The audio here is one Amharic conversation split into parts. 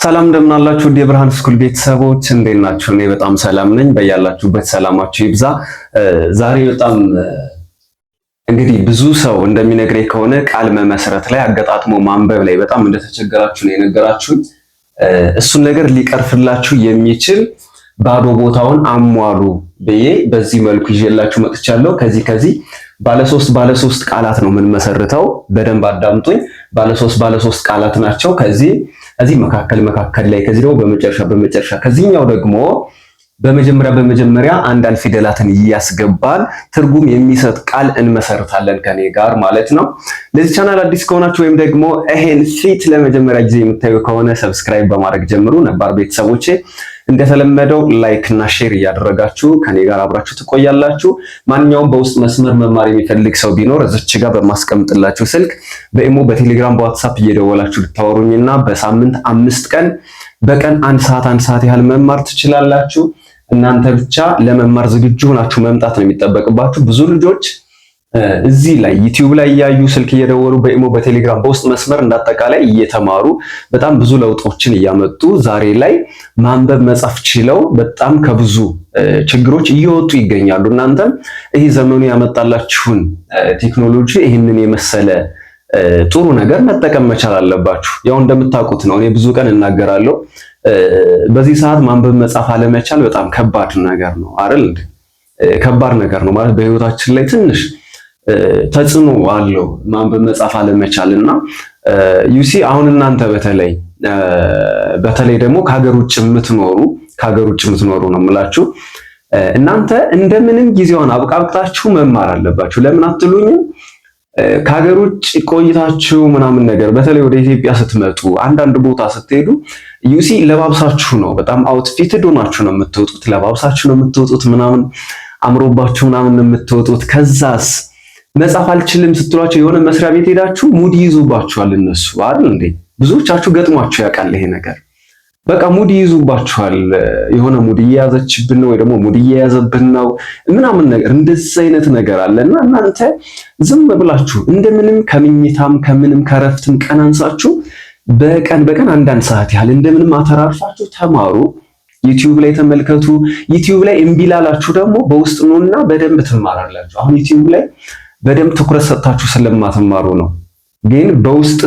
ሰላም እንደምን አላችሁ? ውድ የብርሃን ስኩል ቤተሰቦች እንዴት ናችሁ? እኔ በጣም ሰላም ነኝ። በያላችሁበት ሰላማችሁ ይብዛ። ዛሬ በጣም እንግዲህ ብዙ ሰው እንደሚነግረኝ ከሆነ ቃል መመስረት ላይ፣ አገጣጥሞ ማንበብ ላይ በጣም እንደተቸገራችሁ ነው የነገራችሁኝ። እሱን ነገር ሊቀርፍላችሁ የሚችል ባዶ ቦታውን አሟሉ ብዬ በዚህ መልኩ ይዤላችሁ መጥቻለሁ። ከዚህ ባለሶስት ባለሶስት ቃላት ነው የምንመሰርተው። በደንብ አዳምጡኝ። ባለሶስት ባለሶስት ቃላት ናቸው። ከዚህ እዚህ መካከል መካከል ላይ፣ ከዚህ ደግሞ በመጨረሻ በመጨረሻ፣ ከዚህኛው ደግሞ በመጀመሪያ በመጀመሪያ አንዳንድ ፊደላትን እያስገባን ትርጉም የሚሰጥ ቃል እንመሰርታለን ከኔ ጋር ማለት ነው። ለዚህ ቻናል አዲስ ከሆናችሁ ወይም ደግሞ ይሄን ፊት ለመጀመሪያ ጊዜ የምታዩ ከሆነ subscribe በማድረግ ጀምሩ። ነባር ቤተሰቦቼ እንደተለመደው like እና share እያደረጋችሁ ከኔ ጋር አብራችሁ ትቆያላችሁ። ማንኛውም በውስጥ መስመር መማር የሚፈልግ ሰው ቢኖር እዚች ጋር በማስቀምጥላችሁ ስልክ በኢሞ፣ በቴሌግራም፣ በዋትሳፕ እየደወላችሁ ልታወሩኝና በሳምንት 5 ቀን በቀን አንድ ሰዓት አንድ ሰዓት ያህል መማር ትችላላችሁ። እናንተ ብቻ ለመማር ዝግጁ ሆናችሁ መምጣት ነው የሚጠበቅባችሁ። ብዙ ልጆች እዚህ ላይ ዩቲዩብ ላይ እያዩ፣ ስልክ እየደወሉ፣ በኢሞ፣ በቴሌግራም፣ በውስጥ መስመር እንዳጠቃላይ እየተማሩ በጣም ብዙ ለውጦችን እያመጡ ዛሬ ላይ ማንበብ መጻፍ ችለው በጣም ከብዙ ችግሮች እየወጡ ይገኛሉ። እናንተም ይህ ዘመኑ ያመጣላችሁን ቴክኖሎጂ ይህንን የመሰለ ጥሩ ነገር መጠቀም መቻል አለባችሁ። ያው እንደምታውቁት ነው፣ እኔ ብዙ ቀን እናገራለሁ። በዚህ ሰዓት ማንበብ መጻፍ አለመቻል በጣም ከባድ ነገር ነው አይደል? ከባድ ነገር ነው ማለት በህይወታችን ላይ ትንሽ ተጽዕኖ አለው ማንበብ መጻፍ አለመቻል። እና you see አሁን እናንተ በተለይ በተለይ ደግሞ ከሀገር ውጭ የምትኖሩ ነው የምላችሁ፣ እናንተ እንደምንም ጊዜዋን አብቃቅታችሁ መማር አለባችሁ። ለምን አትሉኝም? ከሀገር ውጭ ቆይታችሁ ምናምን ነገር በተለይ ወደ ኢትዮጵያ ስትመጡ፣ አንዳንድ ቦታ ስትሄዱ you see ለባብሳችሁ ነው፣ በጣም outfitted ሆናችሁ ነው የምትወጡት። ለባብሳችሁ ነው የምትወጡት፣ ምናምን አምሮባችሁ ምናምን ነው የምትወጡት። ከዛስ መጻፍ አልችልም ስትሏቸው የሆነ መስሪያ ቤት ሄዳችሁ ሙድ ይይዙባችኋል እነሱ፣ አይደል እንዴ? ብዙዎቻችሁ ገጥሟችሁ ያውቃል ይሄ ነገር። በቃ ሙድ ይይዙባችኋል። የሆነ ሙድ እየያዘችብን ነው ወይ ደግሞ ሙድ እየያዘብን ነው ምናምን ነገር፣ እንደዚህ አይነት ነገር አለና እናንተ ዝም ብላችሁ እንደምንም ከምኝታም ከምንም ከረፍትም ቀናንሳችሁ በቀን በቀን አንዳንድ ሰዓት ያህል እንደምንም አተራርፋችሁ ተማሩ። ዩቲዩብ ላይ ተመልከቱ። ዩቲዩብ ላይ እምቢ ላላችሁ ደግሞ በውስጥ ኑና በደንብ ትማራላችሁ። አሁን ዩቲዩብ ላይ በደንብ ትኩረት ሰጥታችሁ ስለማትማሩ ነው። ግን በውስጥ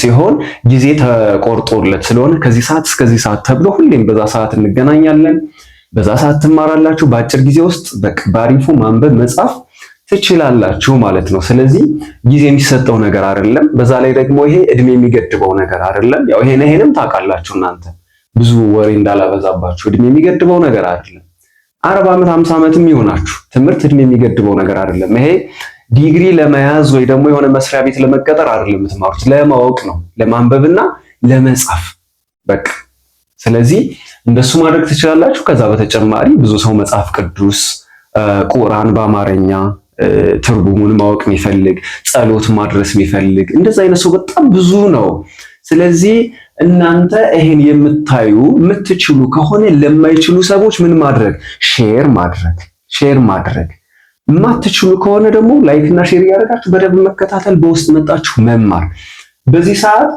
ሲሆን ጊዜ ተቆርጦለት ስለሆነ ከዚህ ሰዓት እስከዚህ ሰዓት ተብሎ ሁሌም በዛ ሰዓት እንገናኛለን። በዛ ሰዓት ትማራላችሁ። በአጭር ጊዜ ውስጥ በአሪፉ ማንበብ መጻፍ ትችላላችሁ ማለት ነው። ስለዚህ ጊዜ የሚሰጠው ነገር አይደለም። በዛ ላይ ደግሞ ይሄ እድሜ የሚገድበው ነገር አይደለም። ያው ይሄን ይሄንም ታውቃላችሁ እናንተ፣ ብዙ ወሬ እንዳላበዛባችሁ፣ እድሜ የሚገድበው ነገር አይደለም። 40 ዓመት፣ 50 ዓመትም ይሆናችሁ ትምህርት እድሜ የሚገድበው ነገር አይደለም። ይሄ ዲግሪ ለመያዝ ወይ ደግሞ የሆነ መስሪያ ቤት ለመቀጠር አይደለም የምትማሩት፣ ለማወቅ ነው፣ ለማንበብና ለመጻፍ በቃ። ስለዚህ እንደሱ ማድረግ ትችላላችሁ። ከዛ በተጨማሪ ብዙ ሰው መጽሐፍ ቅዱስ፣ ቁርአን በአማርኛ ትርጉሙን ማወቅ የሚፈልግ፣ ጸሎት ማድረስ የሚፈልግ እንደዛ አይነት ሰው በጣም ብዙ ነው። ስለዚህ እናንተ ይሄን የምታዩ የምትችሉ ከሆነ ለማይችሉ ሰዎች ምን ማድረግ? Share ማድረግ፣ share ማድረግ። የማትችሉ ከሆነ ደግሞ like እና share እያደረጋችሁ በደንብ መከታተል፣ በውስጥ መጣችሁ መማር። በዚህ ሰዓት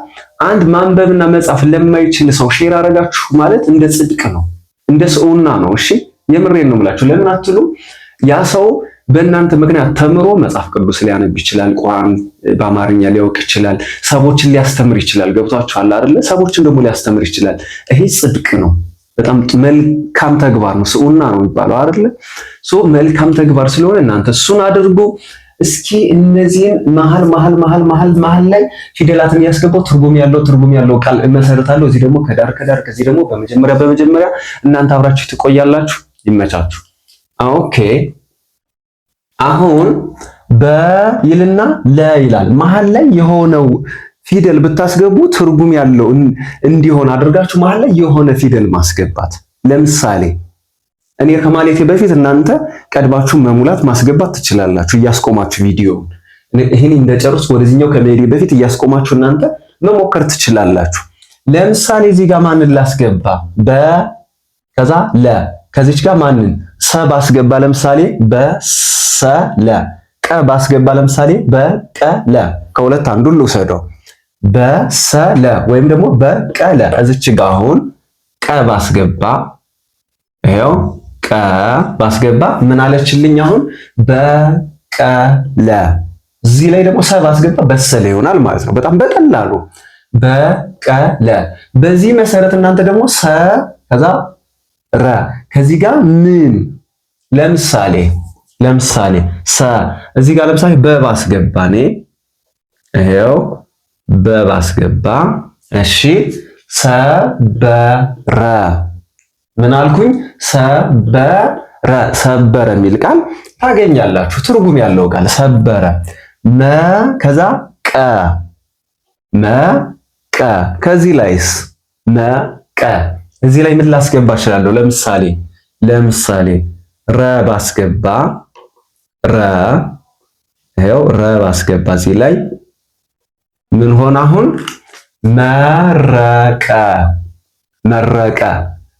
አንድ ማንበብና መጻፍ ለማይችል ሰው share አደረጋችሁ ማለት እንደ ጽድቅ ነው፣ እንደ ስውና ነው። እሺ፣ የምሬን ነው የምላችሁ። ለምን አትሉ? ያ ሰው በእናንተ ምክንያት ተምሮ መጽሐፍ ቅዱስ ሊያነብ ይችላል። ቁርአን በአማርኛ ሊያውቅ ይችላል። ሰዎችን ሊያስተምር ይችላል። ገብቷችኋል አይደለ? ሰዎችን ደግሞ ሊያስተምር ይችላል። ይሄ ጽድቅ ነው። በጣም መልካም ተግባር ነው። ስውና ነው የሚባለው አይደለ? So መልካም ተግባር ስለሆነ እናንተ እሱን አድርጉ። እስኪ እነዚህን መሀል መሀል መሀል መሀል መሀል ላይ ፊደላትን እያስገባው ትርጉም ያለው ቃል እመሰርታለሁ። እዚህ ደግሞ ከዳር ከዳር፣ ከዚህ ደግሞ በመጀመሪያ በመጀመሪያ። እናንተ አብራችሁ ትቆያላችሁ። ይመቻችሁ። Okay፣ አሁን በ ይልና ለ ይላል። መሀል ላይ የሆነው ፊደል ብታስገቡ ትርጉም ያለው እንዲሆን አድርጋችሁ መሀል ላይ የሆነ ፊደል ማስገባት። ለምሳሌ እኔ ከማለቴ በፊት እናንተ ቀድማችሁ መሙላት ማስገባት ትችላላችሁ፣ እያስቆማችሁ ቪዲዮውን። ይሄን እንደጨርስ ወደዚህኛው ከመሄዴ በፊት እያስቆማችሁ እናንተ መሞከር ትችላላችሁ። ለምሳሌ እዚህ ጋር ማንን ላስገባ? በ ከዛ ለ፣ ከዚች ጋር ማንን? ሰ ባስገባ ለምሳሌ በሰ ለ፣ ቀ ባስገባ ለምሳሌ በቀ ለ፣ ከሁለት አንዱን ልውሰደው። በሰለ ወይም ደግሞ በቀለ። እዚች ጋ አሁን ቀ ባስገባ፣ ይኸው ቀ ባስገባ ምን አለችልኝ? አሁን በቀለ። እዚህ ላይ ደግሞ ሰ ባስገባ በሰለ ይሆናል ማለት ነው። በጣም በቀላሉ በቀለ። በዚህ መሰረት እናንተ ደግሞ ሰ ከዛ ረ ከዚህ ጋር ምን ለምሳሌ ሰ እዚህ ጋር ለምሳሌ በባስገባ እኔ ይሄው በባስገባ እሺ ሰበረ ምን አልኩኝ? ሰበረ ሰበረ የሚል ቃል ታገኛላችሁ። ትርጉም ያለው ቃል ሰበረ። መ ከዛ ቀ መ ቀ ከዚህ ላይስ መ ቀ እዚህ ላይ ምን ላስገባ እችላለሁ? ለምሳሌ ረ ባስገባ ረ ይኸው ረ ባስገባ እዚህ ላይ ምን ሆነ አሁን? መረቀ መረቀ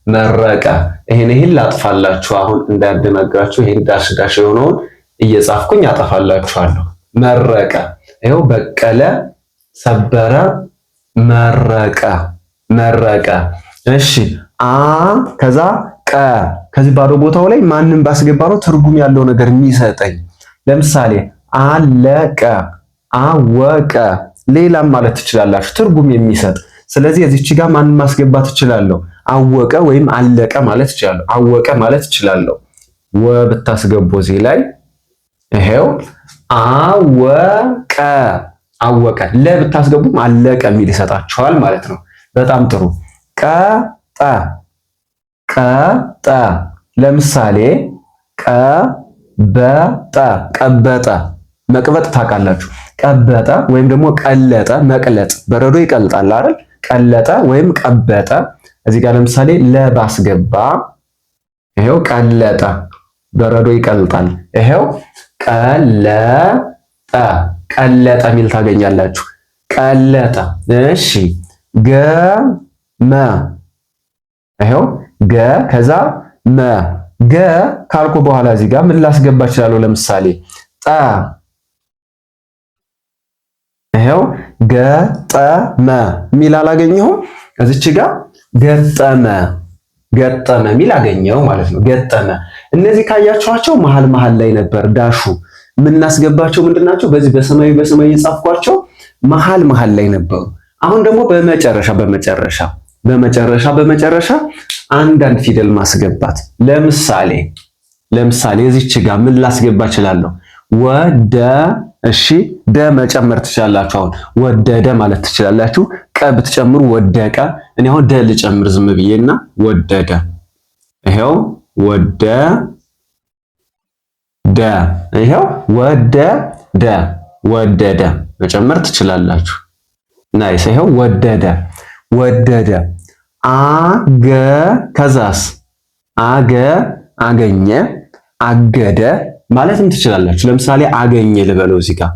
መረቀ። ይሄን ላጥፋላችሁ አሁን እንዳያደናግራችሁ፣ ይሄን dash dash የሆነውን እየጻፍኩኝ አጠፋላችኋለሁ። መረቀ ይኸው በቀለ፣ ሰበረ፣ መረቀ መረቀ። እሺ አ ከዛ ቀ ከዚህ ባዶ ቦታው ላይ ማንም ባስገባ ነው ትርጉም ያለው ነገር የሚሰጠኝ። ለምሳሌ አለቀ፣ አወቀ፣ ሌላም ማለት ትችላላችሁ ትርጉም የሚሰጥ። ስለዚህ እዚች ጋር ማንም ማስገባት እችላለሁ። አወቀ ወይም አለቀ ማለት እችላለሁ። አወቀ ማለት እችላለሁ። ወ ብታስገቡ እዚህ ላይ ይሄው አወቀ አወቀ። ለ ብታስገቡም አለቀ የሚል ይሰጣችኋል ማለት ነው። በጣም ጥሩ። ቀጠ ቀጠ ለምሳሌ ቀበጠ ቀበጠ መቅበጥ ታውቃላችሁ። ቀበጠ ወይም ደግሞ ቀለጠ መቅለጥ፣ በረዶ ይቀልጣል አይደል? ቀለጠ ወይም ቀበጠ። እዚህ ጋር ለምሳሌ ለባስገባ ይሄው ቀለጠ፣ በረዶ ይቀልጣል። ይሄው ቀለጠ ቀለጠ የሚል ታገኛላችሁ። ቀለጠ። እሺ ገመ ይሄው ገ ከዛ መ ገ ካልኩ በኋላ እዚህ ጋር ምን ላስገባ እችላለሁ? ለምሳሌ ጠ ይሄው ገጠመ ሚል አላገኘሁም። እዚች ጋር ገጠመ ገጠመ ሚል አገኘው ማለት ነው። ገጠመ። እነዚህ ካያችኋቸው መሀል መሀል ላይ ነበር ዳሹ የምናስገባቸው ምንድናቸው? በዚህ በሰማያዊ በሰማያዊ የጻፍኳቸው መሀል መሀል ላይ ነበሩ። አሁን ደግሞ በመጨረሻ በመጨረሻ በመጨረሻ በመጨረሻ አንዳንድ ፊደል ማስገባት። ለምሳሌ እዚች ጋር ምን ላስገባ እችላለሁ? ወደ እሺ ደ መጨመር ትችላላችሁ። አሁን ወደደ ማለት ትችላላችሁ። ቀ ብትጨምሩ ወደቀ። እኔ አሁን ደ ልጨምር ዝም ብዬና ወደደ። ይሄው ወደ ደ ይሄው ወደደ ወደደ መጨመር ትችላላችሁ። nice። ይሄው ወደደ ወደደ። አገ ከዛስ አገ አገኘ አገደ ማለትም ትችላላችሁ። ለምሳሌ አገኘ ልበለው እዚህ ጋር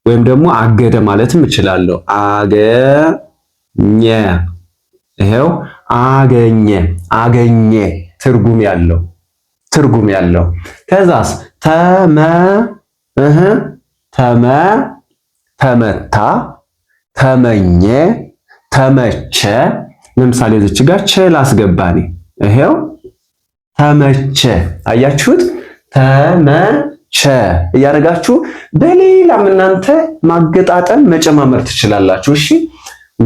ወይም ደግሞ አገደ ማለትም እችላለሁ። አገኘ ይሄው አገኘ አገኘ ትርጉም ያለው ትርጉም ያለው። ከዛስ ተመ እህ ተመ ተመታ ተመኘ ተመቸ። ለምሳሌ እዚች ጋር ቸ ላስገባኔ ይሄው ተመቸ። አያችሁት? ተመቸ እያደረጋችሁ በሌላም እናንተ ማገጣጠም መጨማመር ትችላላችሁ። እሺ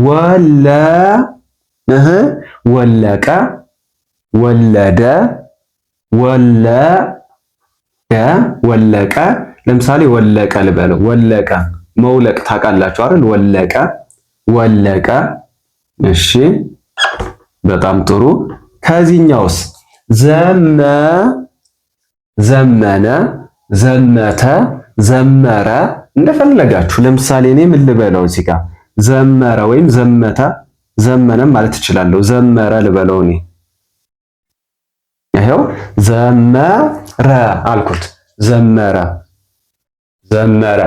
ወለ እህ ወለቀ ወለደ ወለደ ወለቀ። ለምሳሌ ወለቀ ልበለው። ወለቀ መውለቅ ታውቃላችሁ አይደል? ወለቀ ወለቀ። እሺ በጣም ጥሩ። ከዚህኛውስ ዘመ ዘመነ ዘመተ ዘመረ እንደፈለጋችሁ። ለምሳሌ እኔ ምን ልበለው እዚህ ጋር ዘመረ ወይም ዘመተ ዘመነም ማለት እችላለሁ። ዘመረ ልበለው እኔ ይኸው ዘመረ አልኩት። ዘመረ ዘመረ።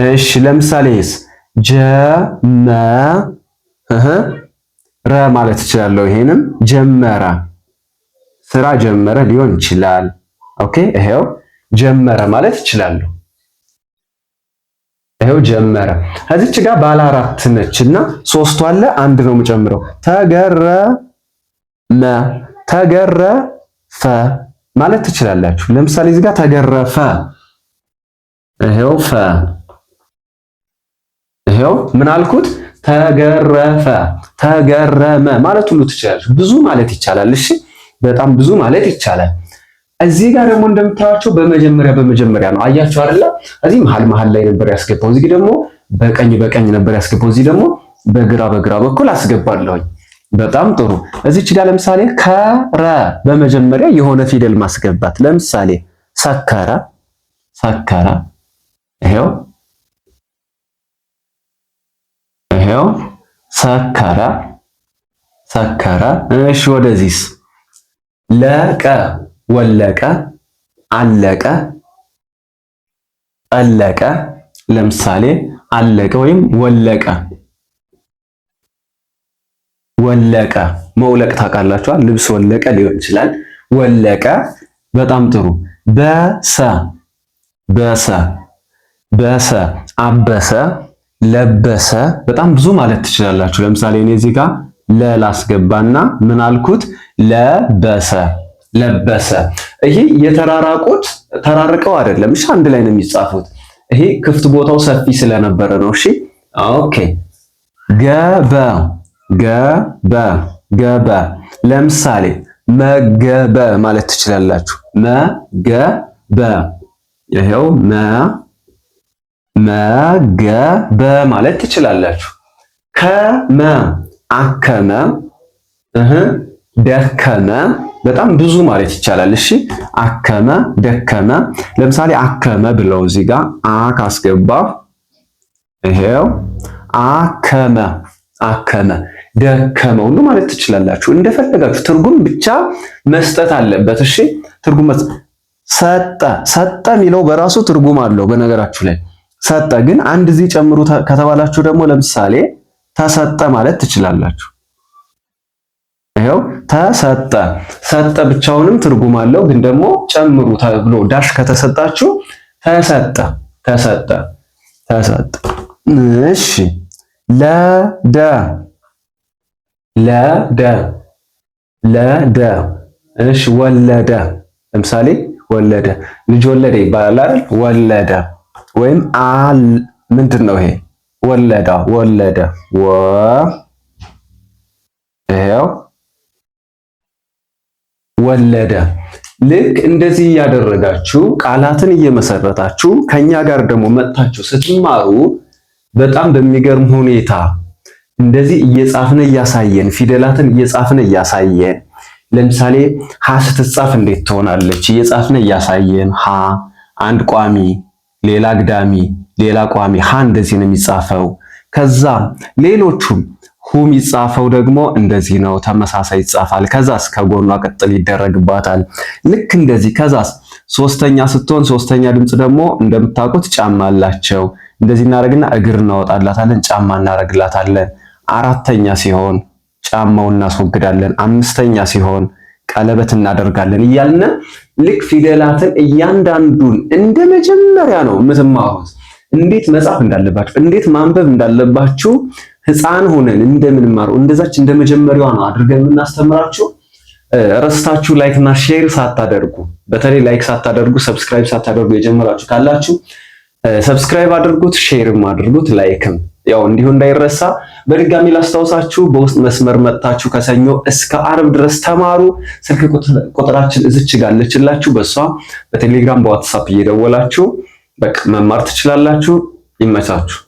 እሺ ለምሳሌስ ጀመ ረ ማለት እችላለሁ። ይሄንም ጀመረ ስራ ጀመረ ሊሆን ይችላል። okay ይሄው ጀመረ ማለት እችላለሁ። ይኸው ጀመረ። እዚች ጋር ባለ አራት ነችና ሶስቱ አለ አንድ ነው የምጨምረው። ተገረመ፣ ተገረፈ ማለት ትችላላችሁ። ለምሳሌ እዚህ ጋር ተገረፈ፣ ይኸው ፈ፣ ይኸው ምን አልኩት? ተገረፈ፣ ተገረመ ማለት ሁሉ ትችላላችሁ። ብዙ ማለት ይቻላል። እሺ በጣም ብዙ ማለት ይቻላል። እዚህ ጋር ደግሞ እንደምታዩቸው በመጀመሪያ በመጀመሪያ ነው። አያችሁ አይደለ? እዚህ መሃል መሃል ላይ ነበር ያስገባው። እዚህ ደግሞ በቀኝ በቀኝ ነበር ያስገባው። እዚህ ደግሞ በግራ በግራ በኩል አስገባለሁኝ። በጣም ጥሩ። እዚች ጋር ለምሳሌ ከረ በመጀመሪያ የሆነ ፊደል ማስገባት። ለምሳሌ ሰከረ፣ ሰከረ፣ ይሄው ይሄው ሰከረ፣ ሰከረ። እሺ ወደዚህስ ለቀ ወለቀ፣ አለቀ፣ ጠለቀ። ለምሳሌ አለቀ ወይም ወለቀ። ወለቀ መውለቅ ታውቃላችኋል። ልብስ ወለቀ ሊሆን ይችላል። ወለቀ። በጣም ጥሩ። በሰ በሰ በሰ አበሰ፣ ለበሰ። በጣም ብዙ ማለት ትችላላችሁ። ለምሳሌ እኔ እዚህ ጋር ለላስገባና ምን አልኩት? ለበሰ ለበሰ። ይሄ የተራራቁት ተራርቀው አይደለም፣ እሺ፣ አንድ ላይ ነው የሚጻፉት። ይሄ ክፍት ቦታው ሰፊ ስለነበረ ነው። እሺ፣ okay። ገበ ገበ ገበ። ለምሳሌ መገበ ማለት ትችላላችሁ። መገበ፣ ይሄው መ መገበ ማለት ትችላላችሁ። ከመ አከመ እህ ደከመ በጣም ብዙ ማለት ይቻላል። እሺ አከመ፣ ደከመ። ለምሳሌ አከመ ብለው እዚህ ጋር አ ካስገባሁ ይሄው አከመ፣ አከመ፣ ደከመ ሁሉ ማለት ትችላላችሁ። እንደፈለጋችሁ ትርጉም ብቻ መስጠት አለበት። እሺ ትርጉም ሰጠ፣ ሰጠ የሚለው በራሱ ትርጉም አለው። በነገራችሁ ላይ ሰጠ ግን አንድ እዚህ ጨምሩ ከተባላችሁ ደግሞ ለምሳሌ ተሰጠ ማለት ትችላላችሁ። ይኸው ተሰጠ ሰጠ ብቻውንም ትርጉም አለው፣ ግን ደግሞ ጨምሩ ተብሎ ዳሽ ከተሰጣችሁ ተሰጠ ተሰጠ ተሰጠ። እሺ ለደ ለደ ለደ። እሺ ወለደ። ለምሳሌ ወለደ ልጅ ወለደ ይባላል አይደል? ወለደ ወይም አል ምንድን ነው ይሄ? ወለደ ወለደ ወ ይኸው ወለደ። ልክ እንደዚህ እያደረጋችሁ ቃላትን እየመሰረታችሁ ከኛ ጋር ደግሞ መጥታችሁ ስትማሩ በጣም በሚገርም ሁኔታ እንደዚህ እየጻፍን እያሳየን ፊደላትን እየጻፍን እያሳየን፣ ለምሳሌ ሀ ስትጻፍ እንዴት ትሆናለች እየጻፍን እያሳየን፣ ሀ አንድ ቋሚ፣ ሌላ አግዳሚ፣ ሌላ ቋሚ፣ ሀ እንደዚህ ነው የሚጻፈው። ከዛ ሌሎቹም ሁ የሚጻፈው ደግሞ እንደዚህ ነው፣ ተመሳሳይ ይጻፋል። ከዛስ ከጎኗ ቅጥል ይደረግባታል። ልክ እንደዚህ። ከዛስ ሶስተኛ ስትሆን ሶስተኛ ድምጽ ደግሞ እንደምታውቁት ጫማ አላቸው። እንደዚህ እናደርግና እግር እናወጣላታለን፣ ጫማ እናደርግላታለን። አራተኛ ሲሆን ጫማውን እናስወግዳለን። አምስተኛ ሲሆን ቀለበት እናደርጋለን እያልን ልክ ፊደላትን እያንዳንዱን እንደ መጀመሪያ ነው የምትማሩት። እንዴት መጻፍ እንዳለባችሁ፣ እንዴት ማንበብ እንዳለባችሁ ህፃን ሆነን እንደምንማረው እንደዛች እንደመጀመሪያዋ ነው አድርገን የምናስተምራችሁ። ረስታችሁ like እና share ሳታደርጉ፣ በተለይ like ሳታደርጉ subscribe ሳታደርጉ የጀመራችሁ ካላችሁ subscribe አድርጉት፣ share ም አድርጉት፣ like ም ያው እንዲሁ እንዳይረሳ። በድጋሚ ላስታውሳችሁ በውስጥ መስመር መጥታችሁ ከሰኞ እስከ አርብ ድረስ ተማሩ። ስልክ ቁጥራችን እዚች ጋር አለችላችሁ። በሷ በቴሌግራም በዋትስአፕ እየደወላችሁ በቃ መማር ትችላላችሁ። ይመቻችሁ።